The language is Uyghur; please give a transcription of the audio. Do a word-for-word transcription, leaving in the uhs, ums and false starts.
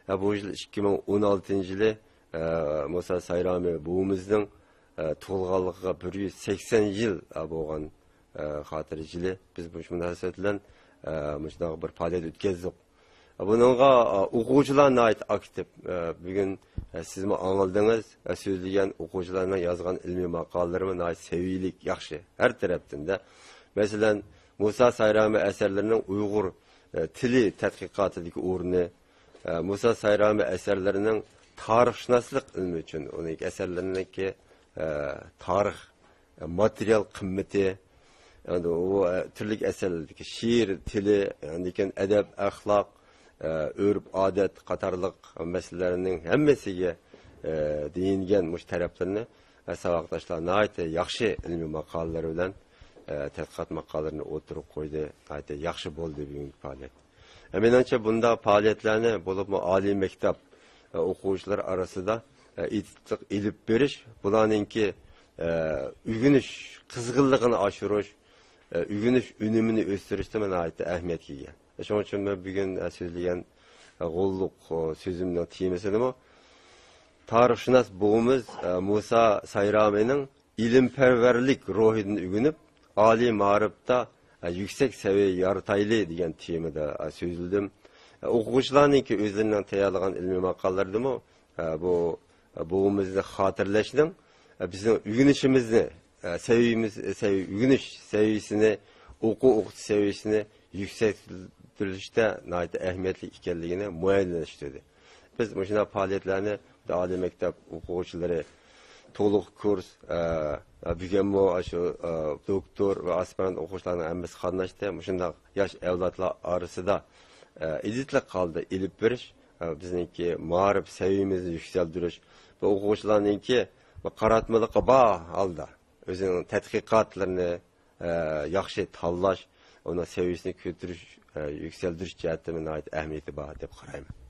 ھە، بۇ يىل ئىككى مىڭ ئون ئالتىنچى يىلى، ئە، مۇسا سايرامى بوۋىمىزنىڭ، ئە، تۇغۇلغانلىقىغا بىر يۈز سەكسەن يىل، ئە، بولغان، ئە، خاتىرە يىلى. بىز مۇشۇ مۇناسىۋەت بىلەن، ئە، مۇشۇنداق بىر پائالىيەت ئۆتكۈزدۇق. بۇنىڭغا، ئە، ئوقۇغۇچىلار ناھايىتى ئاكتىپ. ئە، بۈگۈن، ئە، سىزمۇ ئاڭلىدىڭىز، ئە، سۆزلىگەن ئوقۇغۇچىلارنىڭ يازغان ئىلمىي ماقالىلىرىمۇ ناھايىتى سەۋىيەلىك، ياخشى، ھەر تەرەپتىن دە. مەسىلەن، مۇسا سايرامى ئەسەرلىرىنىڭ ئۇيغۇر، ئە، تىلى تەتقىقاتىدىكى ئورنى، ئە، مۇسا سايرامى ئەسەرلىرىنىڭ تارىخشۇناسلىق ئىلمى ئۈچۈن ئۇنىڭ ئەسەرلىرىنىڭكى، ئە، تارىخ، ئە، ماتېرىيال قىممىتى، ئەمدى ئۇ، ئە، تۈرلۈك ئەسەرلەردىكى شېئىر تىلى، ئاندىن كېيىن ئەدەپ، ئەخلاق، ئە، ئۆرپ-ئادەت قاتارلىق مەسىلىلەرنىڭ ھەممىسىگە، ئە، دېيىنگەن مۇشۇ تەرەپلىرىنى، ئە، ساۋاقداشلار ناھايىتى ياخشى ئىلمىي ماقالىلىرى بىلەن، ئە، تەتقىقات ماقالىلىرىنى ئوتتۇرىغا قويدى. ناھايىتى ياخشى بولدى بۈگۈنكى پائالىيەت. ئە، مېنىڭچە، بۇنداق پائالىيەتلەرنى، بولۇپمۇ ئالىي مەكتەپ، ئە، ئوقۇغۇچىلىرى ئارىسىدا، ئە، ئېتىتلىق ئېلىپ بېرىش، بۇلارنىڭكى، ئە، ئۆگىنىش قىزغىنلىقىنى ئاشۇرۇش، ئە، ئۆگىنىش ئۈنۈمىنى ئۆستۈرۈشتە ناھايىتى ئەھمىيەتكە ئىگە. شۇنىڭ ئۈچۈن مەن بۈگۈن، ئە، سۆزلىگەن، ئە، غوللۇق، ئۇ، سۆزۈمنىڭ تېمىسىنىمۇ تارىخشۇناس بوۋىمىز، ئە، مۇسا سايرامىنىڭ ئىلىمپەرۋەرلىك روھىدىن ئۆگىنىپ، ئالىي مائارىپتا، ئە، يۈكسەك سەۋىيە يارىتايلى دېگەن تېمىدا، ئە، سۆزلىدىم. ئە، ئوقۇغۇچىلارنىڭكى ئۆزلىرىنىڭ تەييارلىغان ئىلمىي ماقالىلىرىدىمۇ، ئە، بۇ، ئە، بوۋىمىزنى خاتىرىلەشنىڭ، ئە، بىزنىڭ ئۆگىنىشىمىزنى، ئە، سەۋىيىمىز، سەۋىي-، ئۆگىنىش سەۋىيىسىنى، ئوقۇ ئوقۇتۇش سەۋىيىسىنى يۈكسەلدۈرۈشتە ناھايىتى ئەھمىيەتلىك ئىكەنلىكىنى مۇئەييەنلەشتۈردى. بىز مۇشۇنداق پائالىيەتلەرنى ئالىي مەكتەپ ئوقۇغۇچىلىرى، تولۇق كۇرس، ئە، بۈگۈنمۇ شۇ، ئە، دوكتور ۋە ئاسپىرانت ئوقۇغۇچىلارنىڭ ھەممىسى قاتناشتى. مۇشۇنداق ياش ئەۋلادلار ئارىسىدا، ئە، ئىدىتلىق ھالدا ئېلىپ بېرىش، ئە، بىزنىڭكى مائارىپ سەۋىيىمىزنى يۈكسەلدۈرۈش، بۇ ئوقۇغۇچىلارنىڭكى بۇ قاراتمىلىقى بار ھالدا ئۆزىنىڭ تەتقىقاتلىرىنى، ئە، ياخشى تاللاش، ئۇنىڭ سەۋىيىسىنى كۆتۈرۈش، ئە، يۈكسەلدۈرۈش جەھەتتىمۇ ناھايىتى ئەھمىيىتى بار دەپ قارايمەن.